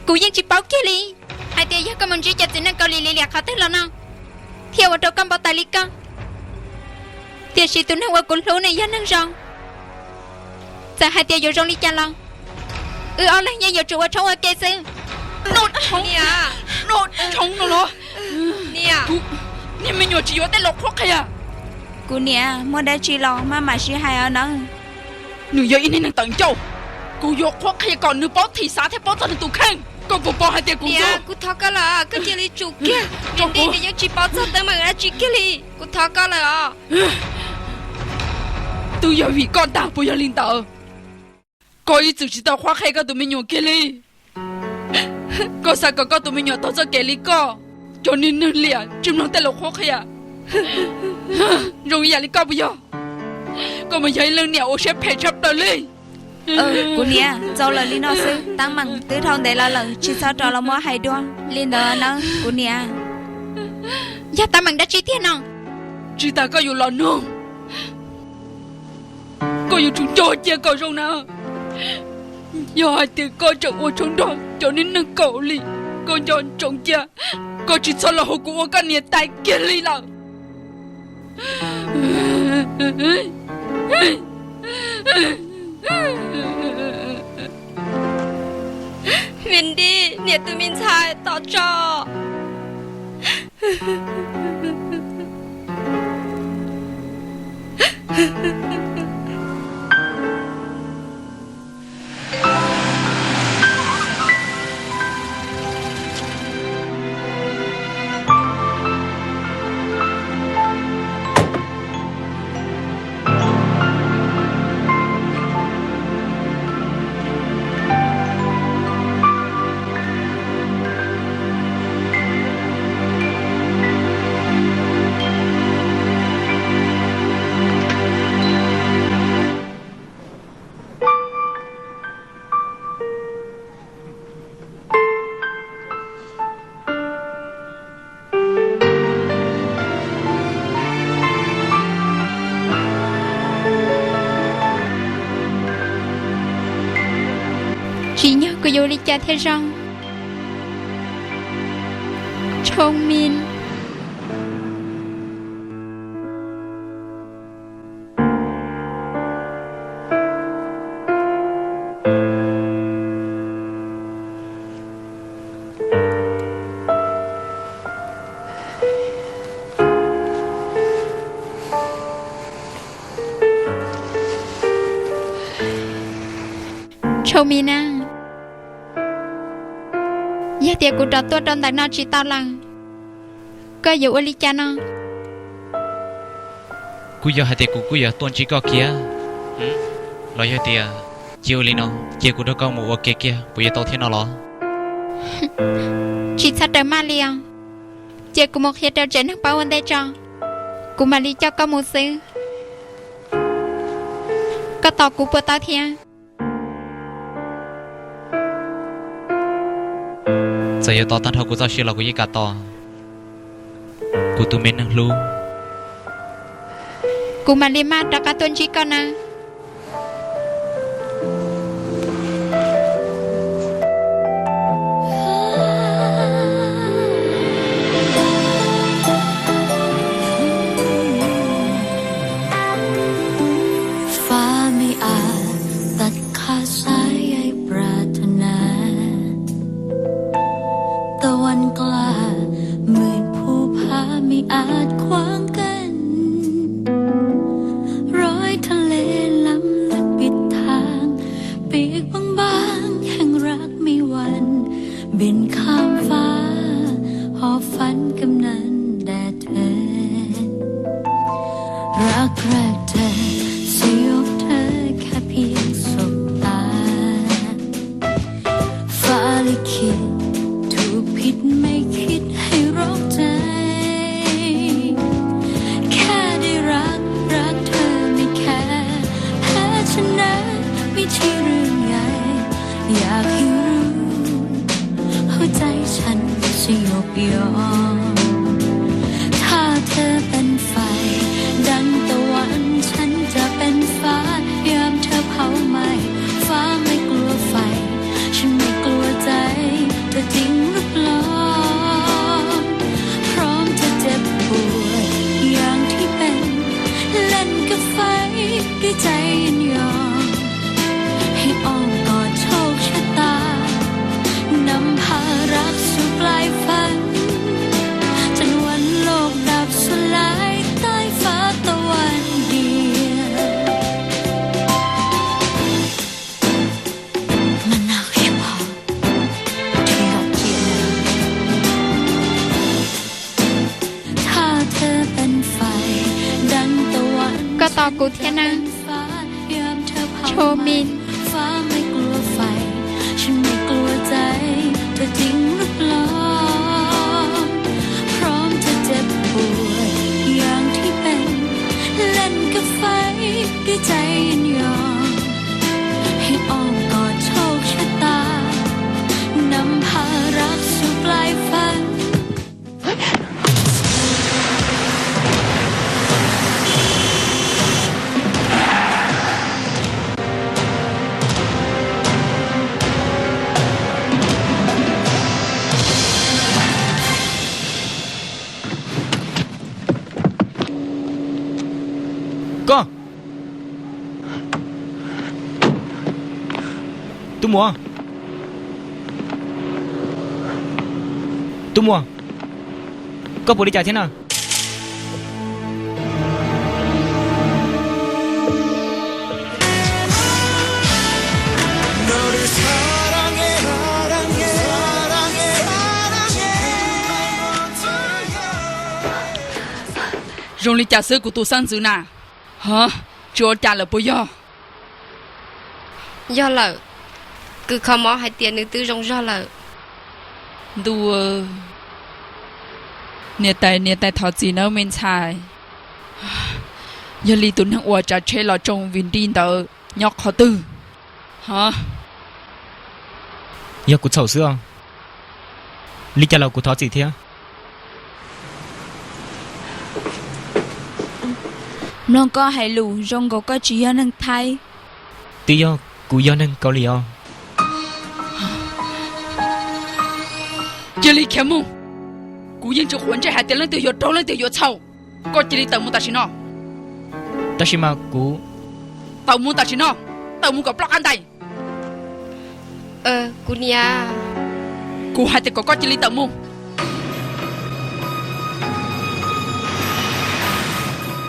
Kuv yeej tsis paub kiag li hais tias yog koj mus ntsib cov txiv neej Kaus Lim li liam qhov twg los no thiaj ua rau koj npau taws li koj. Tiam sis tus neeg uas kuv hlub nws yog neeg zoo. Txawm hais tias yuav zoo li cas los wb ob leeg yeej yuav tsum ua tshoob ua ke xwb. Noj tshoob no los? Niag me nyuam tsis yuav tej laus qhuab qhia. Kuv niam, muaj dab tsi los maj mam sib hais os nawb. Nws yog ib niag neeg tawv ncauj, kuv yuav qhuab qhia kom nws paub thim xav thiab paub txog nws tus kheej. Koj puas paub hais tias kuv ntxub? Kuv thov koj lawm, koj cia li tsum kiag. Nws yeej tsis paub txog teeb meem dab tsi kiag li. Kuv thov koj lawm os. Twb yog vim koj ntag puas yog li ntawd? Koj ib txwm tsis tau qhuab qhia koj tus me nyuam kiag li. Koj xav kom koj tus me nyuam taug txoj kev li koj. Cov niag neeg liam tsis mloog tej laus qhuab qhia, zoo ib yam li koj puas yog? Koj mas yog ib leej niam ua siab phem tshaj plaws li. Kuv niam, txaus lawm li no xwb, teeb meem twb dhau ntev los lawm, tsis txhob rov los muab hais dua li ntawd nawb kuv niam. Yog teeb meem dab tsi tiag no? Tsis tas koj yuav los nug, koj yuav tsum nco cia kom zoo na. Yog hais tias koj tseem ua tshoob nrog cov niag neeg Kaus Lim, koj nco ntsoov cia, koj tsis txhob los hu kuv ua koj niam tais kiag li lawm. Me Nti, niam tus me ntxhais, tos tso. Tsim nyog kuv yuav ua li cas thiaj zoo? Tshoo Mis. Tshoo Mis na, yog tias kuv rov tuaj rau ntawm no tsis tau lawm, koj yuav ua li cas no? Kuj yog hais tias kuv kuj yuav tuaj ntsib koj kiag, los yog tias cia ua li no, cia kuv nrog koj mus ua ke kiag puas yuav tau thiab no los? Tsis txhob raws maj li os, cia kuv mus qhia rau tsev neeg paub ua ntej tso, kuv mam li coj koj mus xwb. Koj tos kuv puas tau thiab? Txawm yuav tos tag nrho kuv txoj sia los kuv yeej kam tos, kuv tus me neeg hlub. Kuv mam li maj rov qab tuaj ntsib koj nawb.ฟ้าไม่อาจตัดขาดสายใยปรารถนา ตะวันกล้าหมื่นภูผาไม่อาจขวางกั้น รอยทะเลล้ำลึกปิดทาง ปีกบางๆแห่งรักไม่หวั่น บินข้ามฟ้า หอบฝันกำนันแด่เธอ รักแรกเธอ สยบเธอแค่เพียงสบตา ฟ้าลิขิตถูกผิดไม่คิดให้ร้องใจ แค่ได้รัก รักเธอไม่แคร์ แพ้ชนะไม่ใช่เรื่องใหญ่ อยากให้รู้ หัวใจฉันสยบยอม ถ้าเธอเป็นไฟ ดังตะวัน ฉันจะเป็นฟ้า ยามเธอเผาไหม้ ฟ้าไม่กลัวไฟ ฉันไม่กลัวใจ Kuv thiab nawb. Chô Min. Tub Muas, Tub Muas, koj puas li cas thiab na? Zoo li cas xwb kuv tus xeeb ntxwv na? Ha, tsis ua cas lawm puas yog? Yog lawm, kws kho mob hais tias nws twb zoo zog lawm. Ntuj, niam tais, niam tais thov txim nawb me ntxhais. Yog li tus neeg uas tsav tsheb los tsoo Vim Nrij ntawd nyob qhov twg? Ha, yog kuv txhaum xwb os. Li cas los kuv thov txim thiab. Mloog koj hais lus zoo nkaus koj tsis yog neeg Thaib. Twb yog kuv yog neeg Kaus Lim os. Cia li khiav mus! Kuv yeej tsis quav ntsej hais tias leej twg yuav raug leej twg yuav txhaum. Koj cia li tawm mus tam sim no. Tab sis mas kuv... Tawm mus tam sim no, tawm mus kom ploj qab ntais. Kuv niam, kuv hais tias kom koj cia li tawm mus.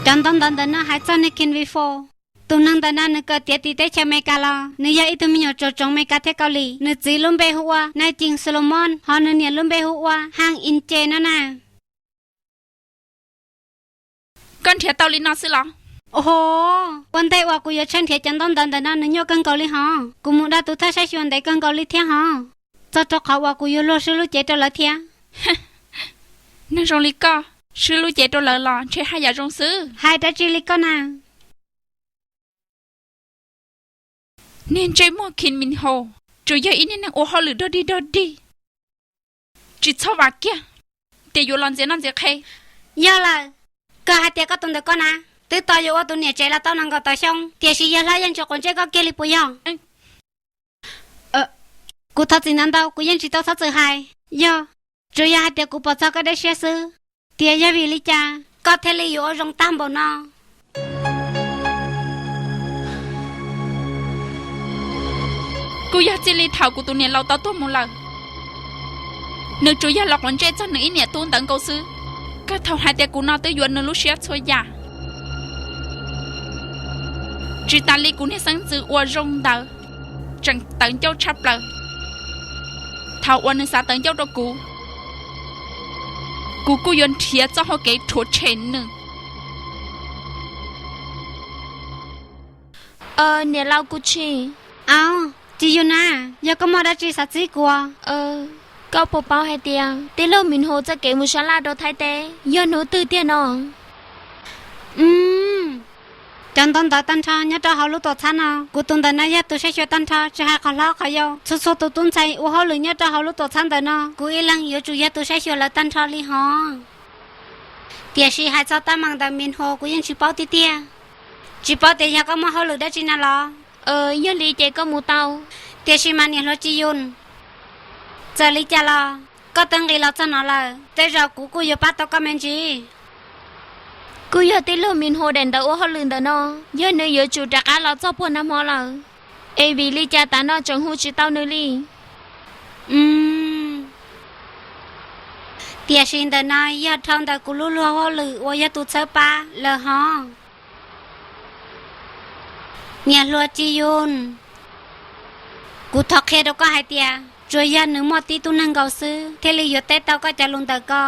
Cov ntawv ntawv ntawm no hais txog niag Kin Vifo. Tus neeg ntawm no nws kawm tiav tim teb chaws Amelikas los nws yog ib tug me nyuam tsoom tsoom Amelikas thiab Kaus Lim. Nws txiv lub npe hu ua Nais Cees Solomon, hos nws niam lub npe hu ua Haj Ince no na. Koj nrhiav tau li no xwb los? Ua ntej uas kuv yuav tshawb nrhiav cov ntaub ntawv ntawm no nws nyuaj kawg nkaus li hos. Kuv mus dag tus thawj saib xyuas ntev kawg nkaus li thiab hos, txog rau qhov uas kuv yuav luag swb lub cev rau lawv thiab. Neeg zoo li koj swb lub cev rau lawv los ntshe haj yam zoo xwb. Hais dab tsi li koj na? Niag ntsej muag Kin Min Ho tsuas yog ib niag neeg ua hauj lwm dog dig dog dig, tsis txhob vam kiag tias yuav los ntxias noj ntxias qhe. Yog lawm, koj hais tias koj tus ntawm koj na, twb tos yuav ua tus niam tsev los tau nees nkaum tawm xyoo, tiam sis yawg hlob yeej tsis quav ntsej koj kiag li puas yog? Kuv thov txim ntau ntau, kuv yeej tsis tau txhob txwm hais. Yog, tsuas yog hais tias kuv pom txog koj dej siab xwb, tias yog vim li cas koj thiaj li yuav ua zoo tag npaum no. Kuj yog txij li thaum kuv tus niam laus tau tuag mus lawm, nws tsuas yog los quav ntsej txog nws ib niam tub ntawd nkaus xwb. Kawg thaum hais tias kuv no twb yuav nws lub siab txhua yam, tsis tas li kuv niag xeeb ntxwv uas zoo ntawd tseem tawv ncauj tshaj plaws. Thaum uas nws xav tawv ncauj rau kuv, kuv kuj yuav nrhiav txoj hau kev rhuav tshem nws. Niam laus Kuv Tshis. Au, Ci Yus na, yog koj muaj dab tsi xav txib kuv? Koj puas paub hais tias tij laug Min Hu txoj kev mus sab laj rau Thaib teb yog hnub twg tiag no? Cov ntawv ntawv tag nrho nyob rau hauv lub tuam txhab no, kuv tus ntawm no yog tus saib xyuas tag nrho, tsis hais qhov hlob qhov yau. Txhua txhua tus tub ntxhais ua hauj lwm nyob rau hauv lub tuam txhab ntawm no, kuv ib leeg yuav tsum yog tus saib xyuas lawv tag nrho li hos. Tiam sis hais txog teeb meem ntawm Min Hu kuv yeej tsis paub tiag tiag. Tsis paub tias yog koj muaj hauj lwm dab tsi na los? Yog li ces koj mus tau. Tiam sis mas niam hluas Ci Yus, txawm li cas los koj twb nqis los txog no lawm, tej zaum kuv kuj yuav pab tau koj me ntsis. Kuj yog tij laug Min Hu daim ntawv ua hauj lwm ntawm no, yog nws yuav tsum rov qab los txog puag nag hmo lawm, es vim li cas tav no tseem hu tsis tau nws li? Tiam sis ntawm no yog dhau ntawm kuv lub luag hauj lwm uas yog tus txhawb pab lawm hos. Niam hluas Ci Yus, kuv thov qhia rau koj hais tias tsuas yog nws muaj tib tug neeg nkaus xwb thiaj li yuav teb tau koj cov lus ntawm ko.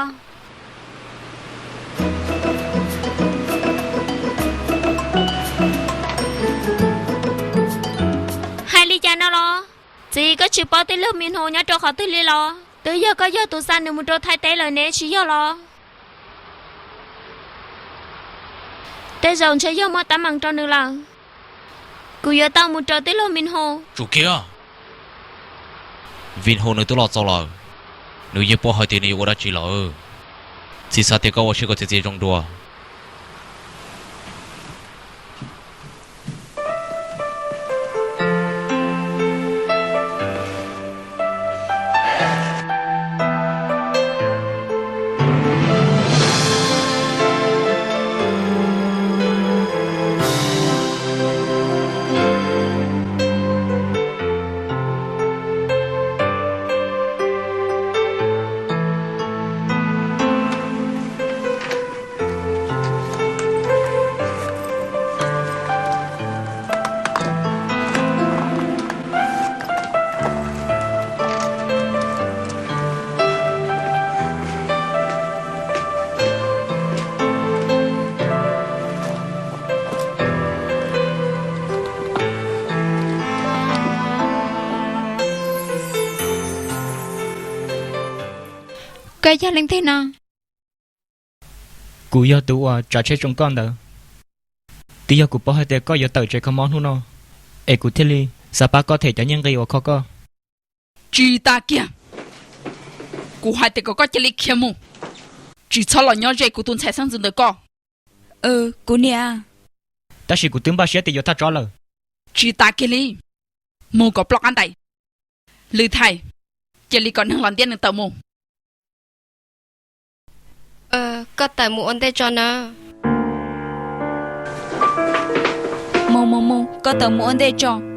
Txiv, koj tsis paub tij laug Mis Hnu nyob rau qhov twg li los? Twb yog koj yog tus xa nws mus rau Thaib teb lawm ne, tsis yog los? Tej zaum ntshe yog muaj teeb meem rau nws lawm. Kuv yuav tau mus rau tij laug Mis Hnu. Tsum kiag! Mis Hnu nws twb los txog lawm, nws yeej paub hais tias nws yuav ua dab tsi lawm. Txiv xav tias koj ua siab koj txiav txim zoo dua. Koj yog leej twg no? Kuv yog tus uas tsav tsheb tsoo koj ntawd. Twb yog kuv paub hais tias koj yuav tawm tsev kho mob hnub no, es kuv thiaj li xav pab koj them cov nyiaj nqi uas kho koj. Tsis tas kiag! Kuv hais tias kom koj cia li khiav mus, tsis txhob los nyob ze kuv tus ntxhais xeeb ntxwv ntawm koj. Kuv niam. Tab sis kuv twb npaj siab tias yuav thaj tsov lawm. Tsis tas kiag li, mus kom ploj qab ntais. Lwm Thais, cia li kom neeg los ntiab nws tawm mus. Koj tawm mus ua ntej tso na. Mus mus mus, koj tawm mus ua ntej tso.